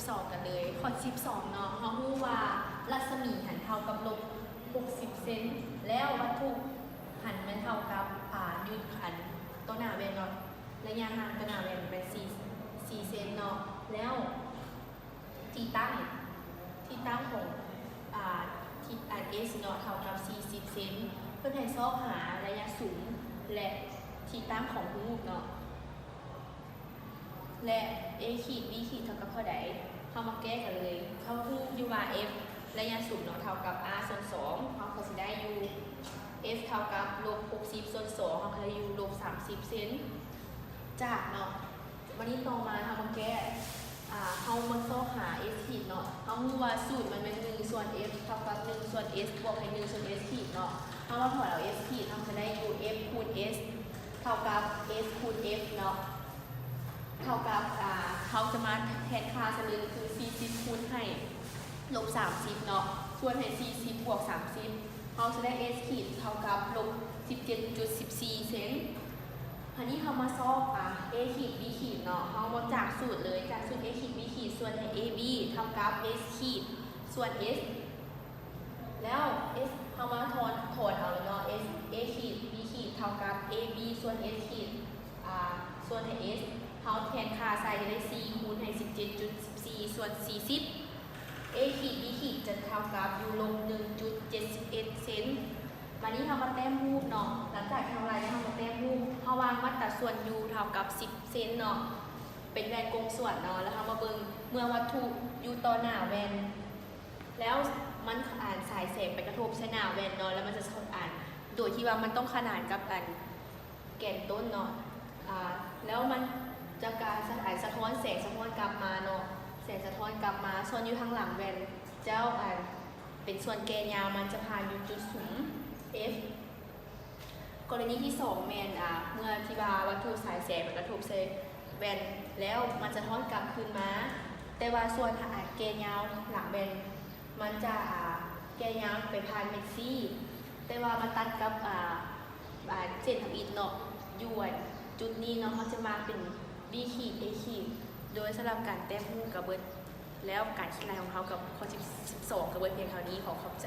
ສອງກັນເລີຍ. ຂໍ້ສິບສອງເນາະ, ເຮົາຮູ້ວ່າລັດສະໝີຫັ້ນເທົ່າກັບລົບຫົກສິບເຊັນ ແລ້ວວັດຖຸຫັ້ນແມ່ນເທົ່າກັບ ອາ ຢຸດອັນຕໍ່ໜ້າແວ່ນເນາະ, ໄລຍະຫ່າງຕໍ່ໜ້າແວ່ນແມ່ນສີ່ ສີ່ເຊັນເນາະ, ແລ້ວທີ່ຕັ້ງ ທີ່ຕັ້ງຂອງ ອາ ທີ່ ອາ S ເນາະ ເທົ່າກັບສີ່ສິບເຊັນ. ເພິ່ນໃຫ້ຊອກຫາໄລຍະສູງ ແລະ ທີ່ຕັ້ງຂອງຮູບເນາະ. ແລະ A ຂີດ B ຂີດເທົ່າກັບເທົ່າໃດ? ເຮົາມາແກ້ກັນເລີຍ. ເຮົາຮູ້ຢູ່ວ່າ F ໄລຍະສູງເນາະ ເທົ່າກັບ R ສ່ວນສອງ, ເຮົາກໍຊິໄດ້ຢູ່ F ເທົ່າກັບລົບຫົກສິບສ່ວນສອງ, ເຮົາກໍໄດ້ຢູ່ລົບສາມສິບເຊັນ. ຈາກເນາະ ບັດນີ້ຕໍ່ມາເຮົາມາແກ້ ອາ ເຮົາມາຊອກຫາ S ຂີດເນາະ. ເຮົາຮູ້ວ່າສູດມັນແມ່ນໜຶ່ງສ່ວນ F ເທົ່າກັບໜຶ່ງສ່ວນ S ບວກໃຫ້ໜຶ່ງສ່ວນ S ຂີດເນາະ. ເຮົາມາຖອນເອົາ S ຂີດ ເຮົາຈະໄດ້ຢູ່ F ຄູນ S ເທົ່າກັບ S ຄູນ F ເນາະ ເທົ່າກັບ ອາ ເຮົາຈະມາແທນຄ່າໃສ່ເລີຍ ຄືສີ່ສິບຄູນໃຫ້ລົບສາມສິບເນາະ ສ່ວນໃຫ້ສີ່ສິບບວກສາມສິບ ເຮົາຈະໄດ້ S ຂີດເທົ່າກັບລົບສິບເຈັດຈຸດສິບສີ່ເຊັນ. ບັດນີ້ເຮົາມາຊອກ ອາ A ຂີດ B ຂີດເນາະ. ເຮົາມາຈາກສູດເລີຍ, ຈາກສູດ A ຂີດ B ຂີດ ສ່ວນໃຫ້ AB ເທົ່າກັບ S ຂີດ ສ່ວນ S ແລ້ວ S ເຮົາມາຖອນ ຖອນເອົາເນາະ S A ຂີດ B ຂີດເທົ່າກັບ AB ສ່ວນ S ຂີດ ອາ ສ່ວນໃຫ້ S ເຮົາແທນຄ່າໃສ່ໄດ້ສີ່ຄູນໃຫ້ສິບເຈັດຈຸດສິບສີ່ ສ່ວນສີ່ສິບ A ຂີດ B ຂີດຈະເທົ່າກັບຢູ່ລົບໜຶ່ງຈຸດເຈັດສິບເອັດເຊັນ. ບັດນີ້ເຮົາມາແຕ້ມຮູບເນາະ. ຫຼັງຈາກທີ່ເຮົາໄລ່ແລ້ວ ເຮົາມາແຕ້ມຮູບ ເຮົາວາງມາດຕາສ່ວນ U ເທົ່າກັບສິບເຊັນເນາະ ເປັນແວ່ນກົງສ່ວນເນາະ. ແລ້ວເຮົາມາເບິ່ງ ເມື່ອວັດຖຸຢູ່ຕໍ່ໜ້າແວ່ນ ແລ້ວມັນ ອາ ສາຍແສງໄປກະທົບໃສ່ໜ້າແວ່ນເນາະ ແລ້ວມັນຈະສະ ອາ ໂດຍທີ່ວ່າມັນຕ້ອງຂະໜານກັບ ອັນ ແກນຕົ້ນເນາະ ອາ ແລ້ວມັນຈະການສະ ອາ ສະທ້ອນ ແສງສະທ້ອນກັບມາເນາະ ແສງສະທ້ອນກັບມາ ສ່ວນຢູ່ທາງຫຼັງແວ່ນ ເຈົ້າ ອາ ເປັນສ່ວນແກ່ຍາວ ມັນຈະຜ່ານຢູ່ຈຸດສຸມ F. ກໍລະນີທີສອງແມ່ນ ອາ ເມື່ອທີ່ວ່າວັດຖຸສາຍແສງໄປກະທົບໃສ່ແວ່ນແລ້ວ ມັນສະທ້ອນກັບຄືນມາ ແຕ່ວ່າສ່ວນ ອາ ແກ່ຍາວຫຼັງແວ່ນ ມັນຈະ ອາ ແກ່ຍາວໄປຜ່ານເມັດສີ ແຕ່ວ່າມາຕັດກັບ ອາ ອາ ເສັ້ນທຳອິດເນາະ ຢູ່ ອາ ຈຸດນີ້ເນາະ ເຮົາຈະມາເປັນ B ຂີດ A ຂີດ. ໂດຍສຳລັບການແຕ້ມຮູບກະເບິດແລ້ວ, ການຄິດໄລ່ຂອງເຮົາກັບຂໍ້ສິບສອງກະເບິດພຽງເທົ່ານີ້. ຂໍຂອບໃຈ.